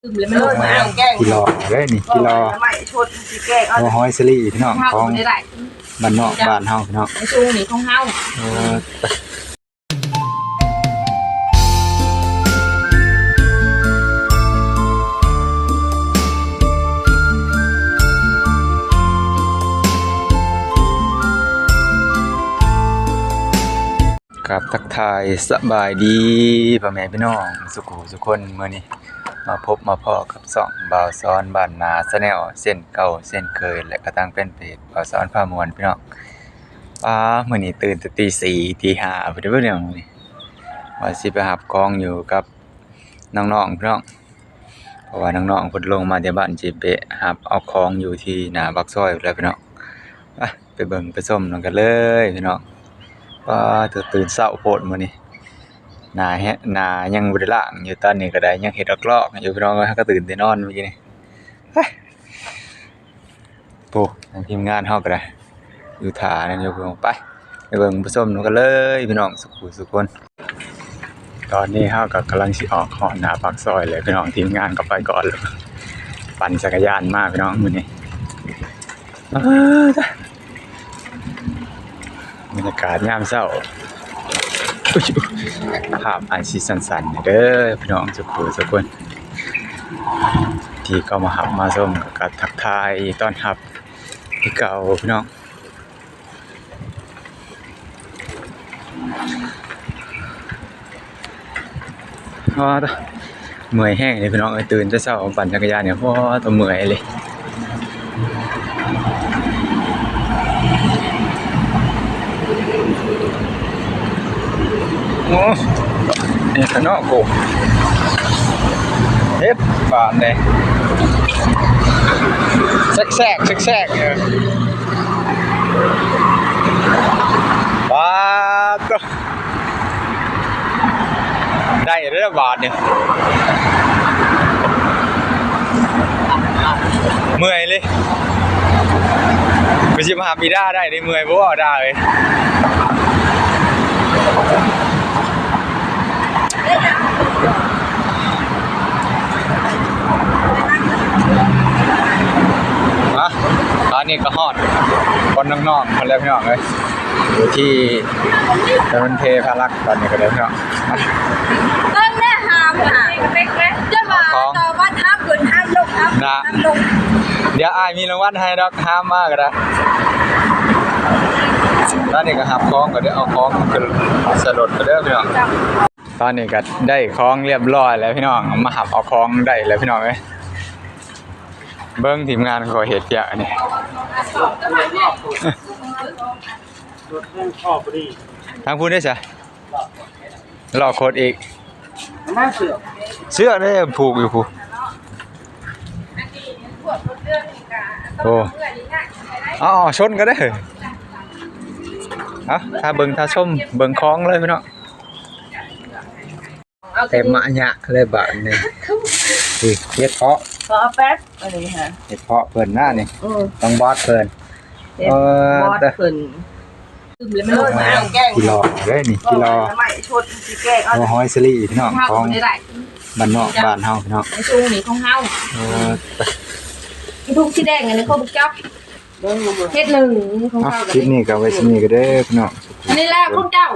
ຕື່ມແລ້ວມັນລົງມາ ກິໂລເດ້ນີ້ ກິໂລ ໄມ້ຊົດຊິແກງເອົາ ຫົວຫອຍສາລີພີ່ນ້ອງ ຂອງບ້ານນອກບ້ານເຮົາພີ່ນ້ອງ ໃນຊຸງນີ້ຂອງເຮົາ ເອີ ຄັບ ທັກທາຍສະບາຍດີພໍ່ແມ່ພີ່ນ້ອງສຸຂູສຸຄົນ ມື້ນີ້ມາພົບມາພໍ້ກັບຊ່ອງບ່າວສອນບ້ານນາ Channel ເຊັ່ນເກົ່າເຊັ່ນເຄີຍ ແລະ ກະທາງແຟນເພຈບ່າວສອນພາມ່ວນພີ່ນ້ອງ. ປາ ມື້ນີ້ຕື່ນແຕ່ຕີສີ່ຕີຫ້າພຸ້ນເດີພີ່ນ້ອງ ນີ້ ວ່າຊິໄປຮັບຂອງຢູ່ກັບນ້ອງໆ ພີ່ນ້ອງ ເພາະວ່ານ້ອງໆ ເພິ່ນລົງມາແຕ່ບ້ານ ຊິໄປຮັບເອົາຂອງຢູ່ທີ່ໜ້າປາກຊອຍພຸ້ນແຫຼະພີ່ນ້ອງ. ໄປ ໄປເບິ່ງໄປຊົມນຳກັນເລີຍພີ່ນ້ອງ. ປາ ຕື່ນເຊົ້າໂພດມື້ນີ້ ໜ້າແຮະ ໜ້າຍັງບໍ່ໄດ້ລ້າງຢູ່ ຕອນນີ້ກະໄດ້ຍັງເຮັດອອກລອກຢູ່ພີ່ນ້ອງເອີຍ ເຮົາກະຕື່ນແຕ່ນອນມື້ກີ້ນີ້. ໂອ້ ທາງທີມງານເຮົາກະໄດ້ຢູ່ຖ້ານັ້ນຢູ່ ໄປ ໄປເບິ່ງໄປຊົມນຳກັນເລີຍພີ່ນ້ອງ ສຸຂູສຸຄົນ. ຕອນນີ້ເຮົາກະກຳລັງຊິອອກຮອດໜ້າປາກຊອຍແລ້ວພີ່ນ້ອງ ທີມງານກະໄປກ່ອນແລ້ວ ປັ່ນຈັກກະຍານມາພີ່ນ້ອງມື້ນີ້. ບັນຍາກາດຍາມເຊົ້າ ອຸຍ ພາບອາດຊິສັ່ນໆ ແດ່ເດີພີ່ນ້ອງ ສຸຂູສຸຄົນ ທີ່ເຂົ້າມາຮັບມາຊົມ ກະທັກທາຍຕ້ອນຮັບຄືເກົ່າພີ່ນ້ອງ. ອໍ ເມື່ອຍແຮງເດພີ່ນ້ອງເອີຍ ຕື່ນແຕ່ເຊົ້າປັ່ນຈັກກະຍານນີ້ ໂອ້ ໂຕເມື່ອຍເລີຍ. ໂອ້ ນີ້ຂະເນາະ ໂກ ເຮັດບາດນີ້ ແຊກໆ ແຊກໆ ເອີ ປາດໂຕ ໄດ້ແລ້ວບາດນີ້ ເມື່ອຍເລີຍ ຄືຊິມາຫາປີດາໄດ້ເດ້ ເມື່ອຍບໍ່ດາເອີຍ. ມາ ຕອນນີ້ກະຮອດບ່ອນນ້ອງໆ ພຸ້ນແລ້ວພີ່ນ້ອງເອີຍ ຢູ່ທີ່ຖະໜົນເທພາລັກ ຕອນນີ້ກະໄດ້ພີ່ນ້ອງ ເບິ່ງແດ່ຫາມຫາ ຈະວ່າຕໍ່ວ່າທາບຂຶ້ນທາບລົງ ທາບຂຶ້ນທາບລົງ ດຽວອ້າຍມີລາງວັນໃຫ້ດອກ ຫາມມາກະໄດ້ ຕອນນີ້ກະຮັບຂອງ ກະໄດ້ເອົາຂອງຂຶ້ນໃສ່ລົດກະເດີພີ່ນ້ອງ. ຕອນນີ້ກະໄດ້ຂອງຮຽບຮ້ອຍແລ້ວພີ່ນ້ອງ ມາຮັບເອົາຂອງໄດ້ແລ້ວພີ່ນ້ອງເອີຍ ເບິ່ງທີມງານເຂົາເຮັດວຽກອັນນີ້ ທາງພຸ້ນເດ້ຊະ ລໍໂຄດອີກ ມາເຊືອກ ເຊືອກເດ້ຜູກຢູ່ພຸ້ນ ໂອ້ ເອົາ ຊົນກະໄດ້ ເອົາ ຖ້າເບິ່ງຖ້າຊົມເບິ່ງຂອງເລີຍພີ່ນ້ອງ. ເຕັມມະຍະເລີຍບາດນີ້ ນີ້ເຫັດເຜາະ ເພາະແປັດ ອັນນີ້ຫະ ເຫັດເຜາະເພິ່ນນະນີ້ ອື ຕ້ອງບອດເພິ່ນ ເອີ ບອດເພິ່ນ ຕື່ມແລ້ວມັນລົງມາ ກິໂລເດ້ນີ້ ກິໂລ ໄມ້ຊົດຊິແກງເອົາ ຫົວຫອຍສາລີພີ່ນ້ອງ ຂອງບ້ານນອກບ້ານເຮົາພີ່ນ້ອງ ໃນຊຸງນີ້ຂອງເຮົາ ເອີ ທຸງສີແດງອັນນີ້ຂອງພວກເຈົ້າ ເຮັດໜຶ່ງຂອງເຮົາ ຄລິບນີ້ກະໄວ້ສ່ຳນີ້ກະເດີພີ່ນ້ອງ ອັນນີ້ແຫຼະຂອງເຈົ້າ.